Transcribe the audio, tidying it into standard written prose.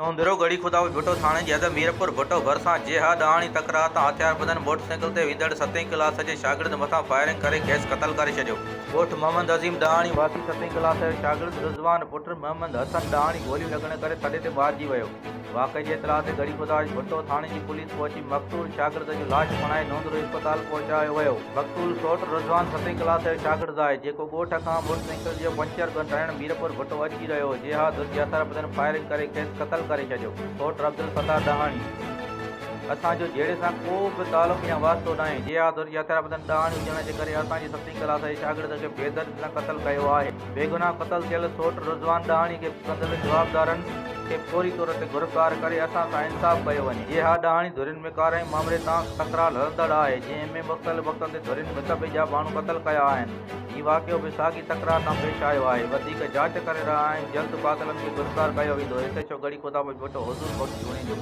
نئون ڳڙهي خدابخش ڀٽو ٿاڻي جي حد ميرپور ڀٽو ڀرسان جيها ڏاهاڻي تڪرار تان هٿياربندن موٽرسائيڪل تي ويندڙ ستين ڪلاس جي شاگرد مٿان فائرنگ ڪري کيس قتل ڪري ڇڏيو. ڳوٺ محمد عظيم ڏاهاڻي واسي ستين ڪلاس جو شاگرد رضوان پٽ محمد حسن ڏاهاڻي گوليون لڳڻ ڪري ٿڏي تي مارجي ويو. واقعي جي اطلاع تي ڳڙهي خدابخش ڀٽو ٿاڻي جي پوليس پهچي مقتول شاگرد جو لاش کڻائي نوندرو اسپتال پهچايو ويو. مقتول سئوٽ رضوان ستين ڪلاس جو شاگرد آهي، جيڪو ڳوٺ کان موٽرسائيڪل جو پنچر ڳنڍائڻ ميرپور ڀٽو اچي رهيو هو، جيها ڌر جي هٿياربندن فائرنگ ڪري کيس قتل ڪري ڇڏيو. سئوٽ عبدالفتاح ڏاهاڻي اسان جو جهيڙي سان ڪو به تعلق يا واسطو ناهي، جيها ڌر جي هٿياربندن ڏاهاڻي هجڻ جي ڪري اسان جي ستين ڪلاس جي شاگرد کي بيدردي سان قتل ڪيو آهي. بيگناهه قتل ٿيل سئوٽ رضوان ڏاهاڻي کي ڪندڙ جوابدارن کي فوري طور تي گرفتار ڪري اسان سان انصاف ڪيو وڃي. جيها ڏاهاڻي ڌرين ۾ ڪارائين مامري تان تڪرار هلندڙ آهي، جنهن ۾ مختلف وقتن تي ڌرين هڪ ٻئي جا ماڻهو قتل ڪيا آهن. هي واقعو به ساڳي تڪرار تان پيش آيو آهي، وڌيڪ جاچ ڪري رهيا آهيون، جلد قاتلن کي گرفتار ڪيو ويندو، ايس ايڇ او ڳڙهي خدا بخش ڀٽو، حضور بخش جوڻيجو.